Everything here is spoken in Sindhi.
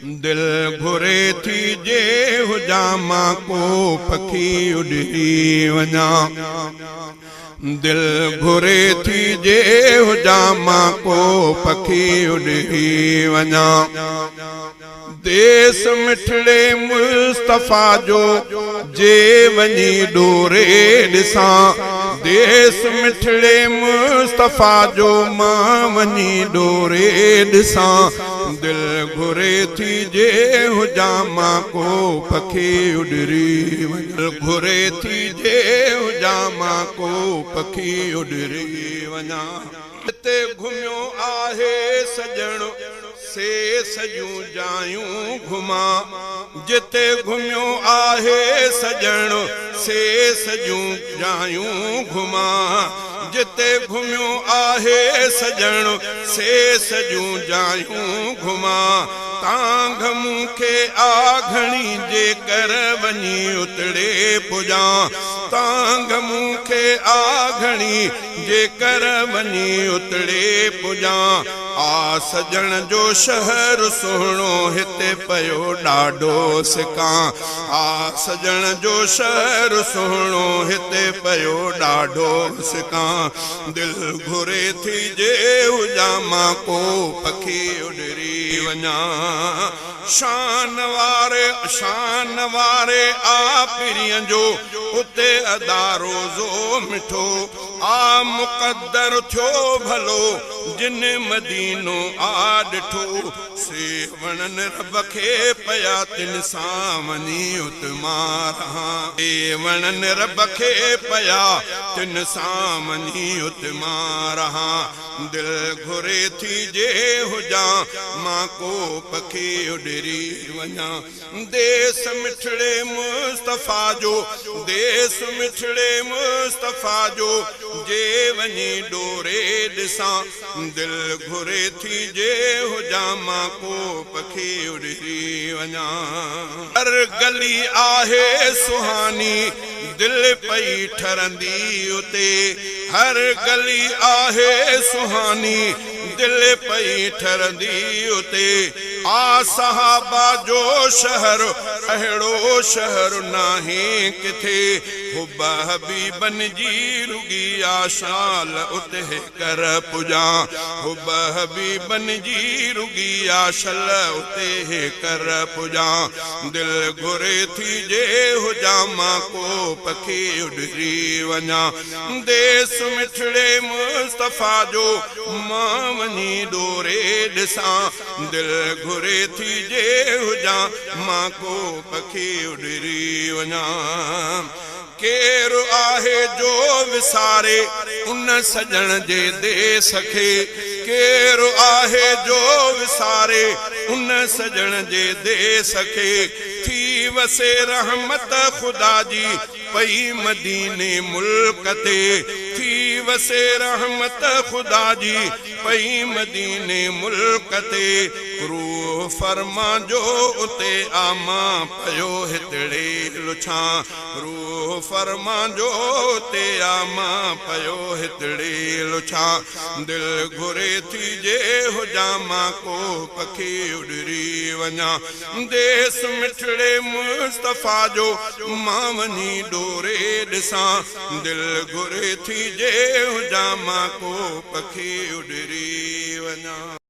دل گهري ٿي جي هجان مان ڪو پکي اڏري وڃان. دل گهري ٿي جي هجان مان ڪو پکي اڏري وڃان. ديس مٺڙي مصطفيٰ جو جي وڃي ڏوري ڏسان. ديس مٺڙي مصطفيٰ جو مان وڃي ڏوري ڏسان. دل گهري ٿي جي هجان مان ڪو پکي اڏري وڃان. دل گهري ٿي جي هجان مان ڪو پکي اڏري وڃان. جتي گهميو آهي سڄڻ سي سڄيون جايون گهمان. جتي گهميو آهي سڄڻ سي سڄيون جايون گهمان. جتي گهميو آهي سڄڻ سي سڄيون جايون گهمان. تانگهه مون کي آ گهڻي جيڪر وڃي اتڙي پڄان. تانگهه مون کي آ گهڻي جيڪر وڃي اتڙي پڄان. آ سڄڻ جو شهر سهڻو هتي پيو ڏاڍو سڪان. آ سڄڻ جو شهر سهڻو هتي پيو ڏاڍو سڪان. دل گهري ٿي جي هجان مان ڪو پکي اڏري وڃان. شان واري شان واري آ پرينء جو اتي ادا روضو مٺو. آ مقدر ٿيو ڀلو جن مدينو آ ڏٺو. سي وڻن رب کي پيا تن سان وڃي ات مان رهان. سي وڻن رب کي پيا تن سان وڃي ات مان رهان. دل گهري ٿي جي هجان مان ڪو پکي اڏري وڃان. ديس مٺڙي مصطفيٰ جو ديس مٺڙي مصطفيٰ جو جي وڃي ڏوري ڏسان. دل گهري ٿي جي هجان مان ڪو پکي اڏري وڃان. هر گلي آهي سهاني دل پئي ٺرندي اتي. هر گلي آهي سهاني دل پئي ٺرندي اتي. آ صحابه جو شهر اهڙو شهر ناهي ڪٿي. حب حبيبن جي رڳي آ شال اتي ڪر پڄان. حب حبيبن جي رڳي آ شل اتي ڪر پڄان. دل گهري ٿي جي هجان مان ڪو پکي اڏري وڃان. ديس مٺڙي مصطفيٰ جو مان وڃي ڏوري ڏسان. دل گهري ٿي جي هجان مان ڪو پکي اڏري وڃان. ڪير آهي جو وساري ان سڄڻ جي ديس کي. ڪير آهي جو وساري ان سڄڻ جي ديس کي. ٿي وسي رحمت خدا جي پئي مديني ملڪ تي. ٿي وسي رحمت خدا جي پئي مديني ملڪ تي. روح فرمان جو اتي آ مان پيو هتڙي لڇان. روح فرمان جو اتي آ مان پيو هتڙي لڇان. دل گهري ٿي جي هجان مان ڪو پکي اڏري وڃان. ديس مٺڙي مصطفيٰ جو مان وڃي ڏوري ڏسان. دل گهري ٿي جي هجان مان ڪو پکي اڏري وڃان.